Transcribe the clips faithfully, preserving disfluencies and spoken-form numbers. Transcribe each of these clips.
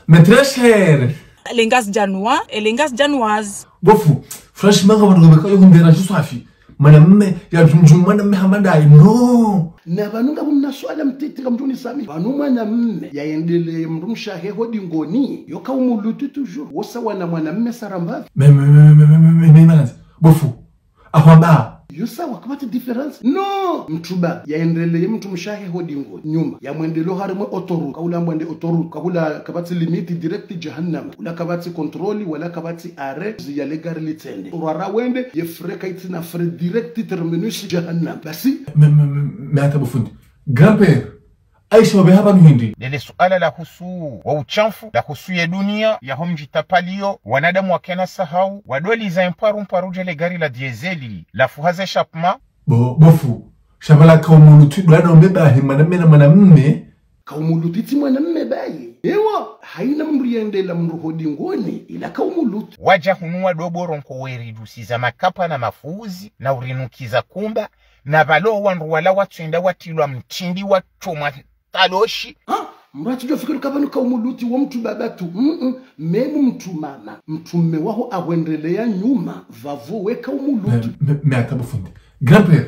Mais très cher. Elengas janwa, elengas janwas. Bo fundi, franchement, kama ndo beka yo ndera swafi. Mwanamme, ya mdjumdjum mwanamme hama ndaye, no. Na pvanu ngapvo mna swala mtiti kamdjuni sami. Pvanu mwanamme, yaendelee mdrumshe wahe ho dingoni, yo kaumu Luti toujours. Wosawa na mwanamme saramba. Mais, mais, mais, mais, bo fundi. Ahwamba. Yo sawa, kapvatsi différence. No, mdru baba, yaendelee mdrumshe wahe ho dingoni. Nyuma, yamwendeleo harimwa autoroute, kahula mwende autoroute, kahula kapvatsi limite direct jahannam. Hula kapvatsi contrôle, wala kapvatsi arrêt, ya le gari litsende. Urara wende, ye frein kaitsina frein direct terminus jahannam. Basi. Mais, mais, mais, mais attends bo fundi. Grand-père, Aisha, wabe hapvanu hindri? Lele suala lahusu wo ushamfu, lahusu ye dunia, yaho mdjitapalio, wanadamu wakena sahau, wadoliza mparu mparu dje le gari la diesel, lafuha ze échappement. Bo, bo fundi, sha pvala kaumu Luti ndo wanaume bahi, mwanamme na mwanamme. Kaumu Luti tsi mwanamme bahi. Ewa, haina mdru yaendelea mdru ho dingoni, ila kaumu Luti. Wadja hunu wado boronko weridusiza makapva na mafuzi, na urinukiza kumba, na pvalo wandru wala watswenda watrilwa mtindi watromwa taloshi. Ha? Mdru atsidjo fikiri kamba ni kaumu Luti wo mdru baba tu. Mm-mm. Même mdru mama. Mdrume waho ahwendelea nyuma. Pvapvo we kaumu Luti. Mais, mais, mais attends bo fundi. Grand-père,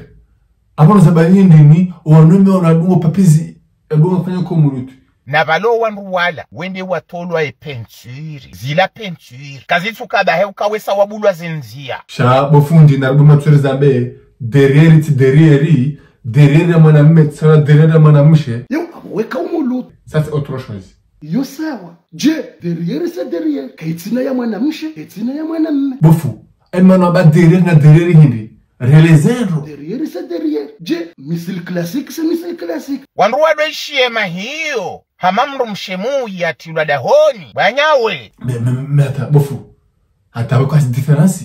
apvo no sababu hindri ni, wanaume wana dungo papizi, edungo fanya kaumu Luti. Na pvalo wandru wala, wende watolwa ye peinture. Zila peinture. Kazitsuka bahi ukawesa wabulwa zindzia. Sha bo fundi na rubu matsuri zambe, derrière tsi derrière, derrière ya mwanamme, tsana derrière ya mwanamshe. Yo, apvo we kaumu Luti. Ça, c'est autre chose. Yo sawa. Dje, derrière c'est derrière. Kaitsina ya mwanamshe, kaitsina ya mwanamme. Bo fundi, emana ba derrière na derrière hindri. Relezero. Derrière c'est derrière. Dje, missile classique c'est missile classique. Wandru wado ishiye mahiyo. Hama mdrumshe muyi yatrilwa dahoni. Bwanyawe. Mais, mais, mais attends, bo fundi. Attends, quoi, c'est différence?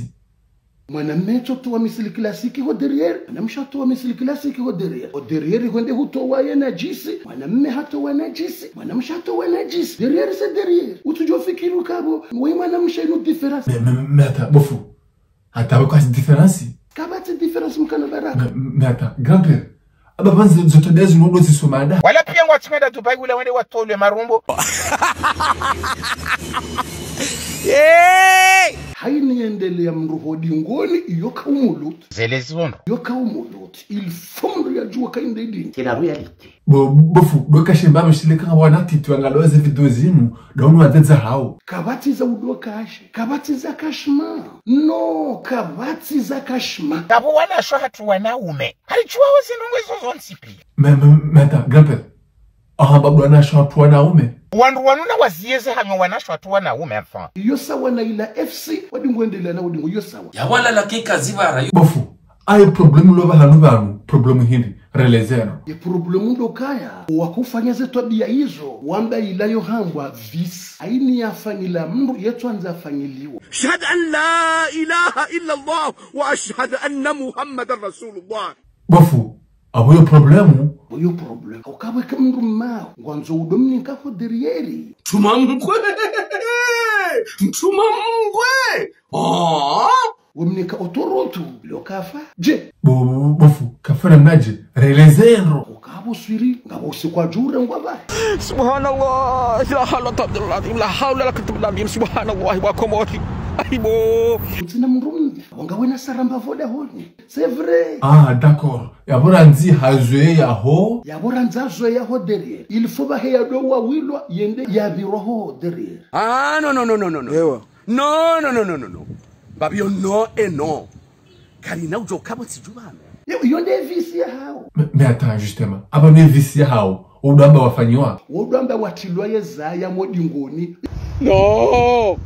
Mwanamme tsotowa missile classique ho derrière, mwanamshe atowa missile classique ho derrière. Ho derrière hwende hutowa ye nadjisi, mwanamme hatowa nadjisi, mwanamshe hatowa nadjisi. Derrière c'est derrière. Utsudjo fikiri kamba, we mwanamshe inu différence. Mais, mais, mais attends, bo fundi. Attends, quoi, c'est différence? Kapvatsi différence mkana baraka. Mais, mais attends, grand-père. Aba pvanzi zoto dezi nudo zisomada. Wala pia ngwatsimeda Dubai hula wende watolwe marumbo. Hey! Haina yendelea mdru ho dingoni, yo kaumu Luti. Zele ziwondo. Yo kaumu Luti. Il faut mdru yadjuwe kainde dini. C'est la réalité. Bo, bo fundi, ndo kashe mba mshile kanga wana titi wangaloze video zinu, ndo unu wadzedza hao. Kapvatsi za udo kashe, kapvatsi za kashma. No, kapvatsi za kashma. Kapvo wanashe hatru wanaume. Halichuwa wazi ndrongoo izo zontsi pia. Mais, mais, mais attends, grand-père. Aha, babu wanashe hatru wanaume. Wandru wanu na waziyeze hanyo wanashe hatru wanaume, enfin. Yo sawa na ila F C, wadingo endelea na wadingo, yo sawa. Ya wala la kika zibara yo. Bo fundi, aye problème lo pvahanu pvanu, problème hindri, relezero. Ye problème ndo kaya, wakufanya ze twabiya izo, wamba ila yo hambwa vice. Haina yafanyila mdru, yetsuandza afanyiliwa. أشهد أن لا إله إلا الله وأشهد أن محمدا رسول الله. Bo fundi, apvo yo problème. Apvo yo problème. Ukabwe ke mdru mao, ngwandzo udo mninka ho derrière. Tuma mkwe. Tuma mkwe. Oh. Wemninka autoroute, lo kafa. Dje. Bo, bo, bo fundi, kafa namnadje. Relezero. Ukapvo swiri, ngapvo usiku wa djure ngwaba. Subhanallah, la hawla wala quwwata illa billah, la hawla wala quwwata illa billah, subhanallah, wa Komori. Aibo. Utsina mdru mdru, wanga wena saramba pvo dahoni. C'est vrai. Ah, d'accord. Yapvo randzi hazwe yaho. Yapvo randzi hazwe yaho derrière. Il faut pvahe yado wawilwa, yende yapvirwa ho derrière. Ah, non, non, non, non, non, non. Ewa. Non, non, non, non, non, non. Babi yo, non et non. Kalina udjo kapvo tsidjuwa, mais. Yo, yo nde vice yahao. Mais, mais attends, justement. Aba nde vice yahao. Wo udo amba wafanyiwa. Wo udo amba watrilwa ye zaya mo dingoni. Non.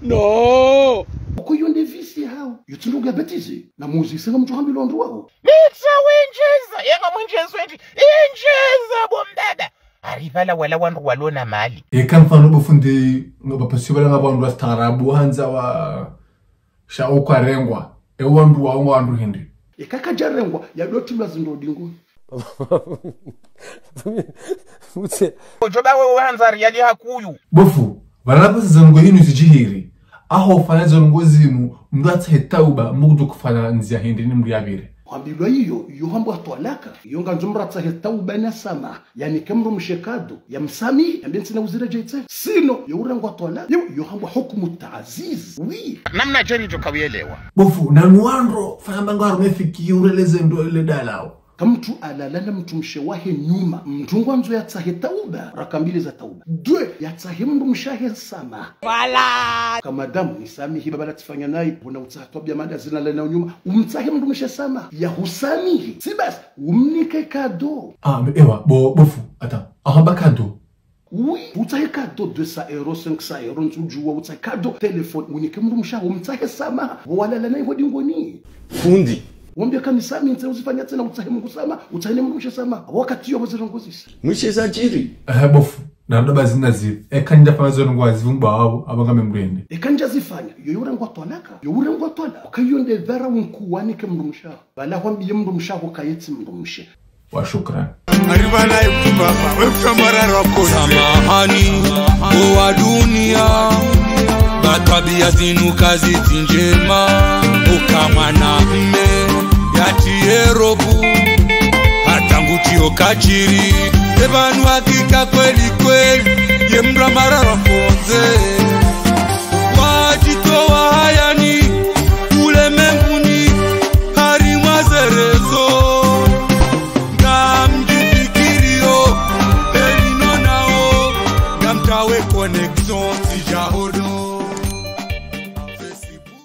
Non. Oko yo nde vice yahao. Yo tsi ndo ya bêtise. Na muzise ngamdjo hambilwa ndru waho. Mitsa wendjeza, yanga mwendjezo eti. Endjeza bo mbaba. Ari pvala wala wandru walo na mali. Eka mfano bo fundi, ngapvo pasi pvala ngapvo wandru wastaarabu, handza wa, sha ukwarengwa. E wandru wa, wandru hindri. Eka kadjarengwa, yado trilwa zindru dingoni. Mutse. Udjo ba wewe handza riyali hakuyu. Bo fundi, pvala pvasa zendrongoo zinu zidjiri. Aho ufanya zendrongoo zinu, mdru atsahe tauba, mdru kudjo kufanya ndzia hindri ni mdru yapvire. Kwambilwa iyo, iyo hambwa twalaka, iyo ngandzo mdru atsahe tauba na samaha, yanike mdrumshe kado, yamsamihi, yambe ntsina uziredjei tsena. Sino, iyo urengwa twalaka, iyo, iyo hambwa hukumu taaziz. Oui. Namna djeni djo kawielewa. Bo fundi, nanu wandru, fanya mbango harumwa fikira ureleze ndo le dalao. Ka mdru alala na mdrumshe wahe nyuma, mdru ngwandzo yatsahe tauba, raka mbili za tauba. Deux, yatsahe mdrumshe wahe samaha. Voilà. Ka madamu nisamihi baba la tsifanya nayi, bona utsaha twabia mada zina lala na nyuma, umtsahe mdrumshe samaha, yahusamihi. Si basi, umnike kado. Ah, mais ewa, bo, bo fundi, attends. Ahamba kado. Oui, utsahe kado deux cents euros, cinq cents euros, ntsudjuwa, utsahe kado, téléphone, unike mdrumshe waho, umtsahe samaha, walala nayi ho dingoni. Fundi. Wambia ka nisamihi, ntse uzifanya tsena, utsahe Mungu samaha, utsahe ne mdrumshe samaha, wakati iyo wazirongozisa. Mwishe za djiri. Eh, bo fundi, na ndo bazi naziri. Eka ndjafanya zo ndrongoo zivumba wao, aba ngame mrende. Eka ndjazifanya, iyo urengwa twalaka, iyo urengwa twalaka. Waka iyo nde dhara unkuwanike mdrumshe waho. Bala hwambiye mdrumshe waho kayetsi mdrumshe. Wa shukran. Ariba na ikuba, wekutamara roko. Samahani, o wa dunia, ba twabia zinu kazitsi ndjema, uka mwanamme, yatsi erobu, hata ngutsi okatiri, ebanu hakika kweli kweli, ye mdru amara roko nze. Wadjitowa hayani, ulemenguni, harimwa zerezo. Ngamdjifikirio, elino nao, ngamtawe connecté.